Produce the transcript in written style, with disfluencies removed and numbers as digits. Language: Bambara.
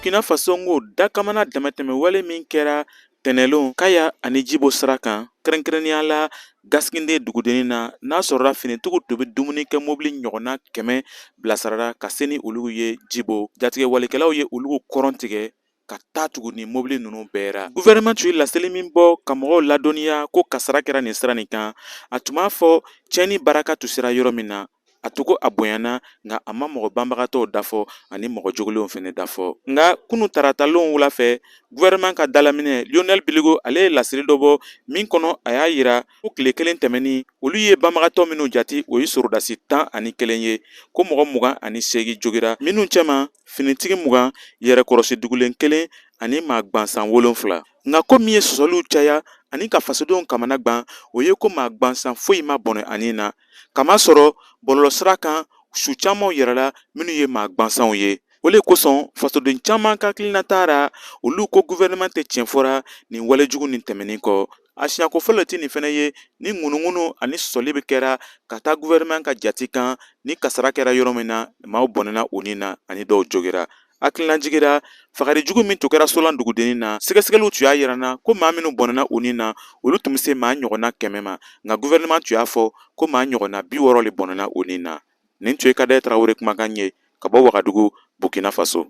Burkina Faso ko dakamana damatɛmɛ wale min kɛra tɛnɛlon Kaya ani Jibo sira kan, kɛrɛnkɛrɛnnenya la Gaskinde dugudennin na, n'a sɔrɔla finitigiw tun bɛ dumuni kɛ mobili ɲɔgɔnna 100 bilasirara ka se ni olu ye Jibo. Jatigɛwalekɛlaw ye olu kɔrɔn tigɛ ka taa tugu ni mobili ninnu bɛɛ ra. Gouvernement tun ye laseli min bɔ ka mɔgɔw ladɔnniya ko kasara kɛra nin sira nin kan, a tun b'a fɔ tiɲɛni baraka tun sera yɔrɔ min na, a to ko a bonyana, nka a ma mɔgɔ banbagatɔw dafɔ ani mɔgɔ jogilenw fɛnɛ dafɔ. Nka kunu taratalon wula fɛ, gouvernement ka dalaminɛ Lionel Bilgo, ale ye laseli dɔ bɔ min kɔnɔ a y'a yira ko tile kelen tɛmɛnin, olu ye banbagatɔ minnu jate, o ye sorodasi 11 ye, ko mɔgɔ 28 jogira, minnu cɛma finitigi 20, yɛrɛkɔrɔsi dugulen kelen ani maa gwansan 7. Nka ko min ye sɔsɔliw caya ani ka fasodenw kamana gwan, o ye ko maa gwansan foyi ma bɔnɛ a ni na, kamasɔrɔ bɔlɔlɔsira kan su camanw yɛrɛla minnu ye maa gwansanw ye. O le kosɔn fasoden caman ka hakilina taara, olu ko gouvernement tɛ tiɲɛ fɔra nin walejugu nin tɛmɛnin kɔ. A siɲɛko fɔlɔ tɛ nin fɛnɛ ye ni ŋunuŋunu ani sɔsɔli bɛ kɛra ka taa gouvernement ka jate kan ni kasara kɛra yɔrɔ min na, maaw bɔnɛna u ni na ani dɔw jogira. Hakilinajigira fagari jugu min tun kɛra Solan dugudennin na, sɛgɛsɛgɛliw tun y'a yira na ko maa minnu bɔnɛna u ni na, olu tun bɛ se maa ɲɔgɔnna 100 ma, nka gouvernement tun y'a fɔ ko maa ɲɔgɔnna 60 le bɔnɛna u ni na. Nin tun ye Kadɛ Tarawele kumakan ye ka bɔ Wagadugu, Burkina Faso.